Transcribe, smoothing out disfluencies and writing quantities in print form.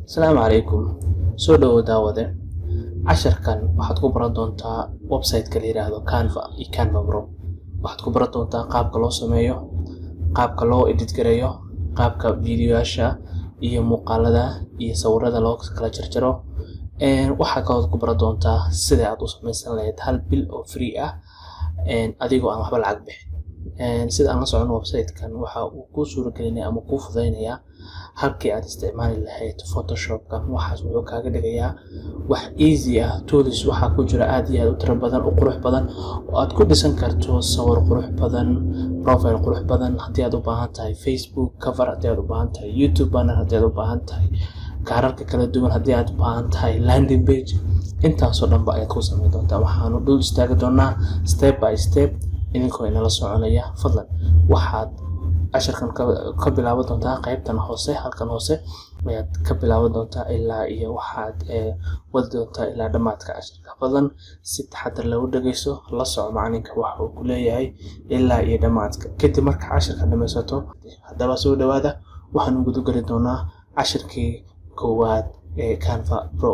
Asalaamu calaykum. Soo dhawow, daawade. Casharkan waxaad ku baran doontaa website-ka la yiraahdo Canva iyo Canva Pro. Waxaad ku baran doontaa qaabka loo sameeyo, qaabka loo edit gareeyo, qaabka videoyaasha iyo muuqaalada iyo sawirada loo kala jarjaro. Waxaa kaloo ku baran doontaa sida aad u samaysan lahayd hal bil oo free ah adigoo aan waxba lacag bixin. Sida aan la socono, website-kan waxa uu kuu suuragelinaya ama kuu fududeynayaa halkii aad isticmaali lahayd Photoshop-ka. Waxaas wuxuu kaaga dhigayaa wax easy ah. Tools waxaa ku jira aad iyo aad u tiro badan, u qurux badan, oo aad ku dhisan karto sawir qurux badan, profile qurux badan, haddii aad u baahan tahay Facebook cover, haddii aad u baahan tahay YouTube banner, haddii aad u baahan tahay kaararka kala duwan, haddii aad u baahan tahay landing page. Intaasoo dhanba ayaad ku samayn doontaa. Waxaanu dul istaagi doonaa step by step idinkoo inala soconaya. Fadlan waxaad casharkan ka bilaaban doontaa qaybtan hoose. Halkan hoose ayaad ka bilaaban doontaa ilaa iyo waxaad wadi doontaa ilaa dhammaadka casharka. Fadlan si taxadar leh u dhageyso, la soco macalinka waxa uu ku leeyahay ilaa iyo dhammaadka. Kadib marka casharka dhammaysato, haddaba soo dhawaada, waxaan guda geli doonaa cashirkii koowaad ee Canva Pro.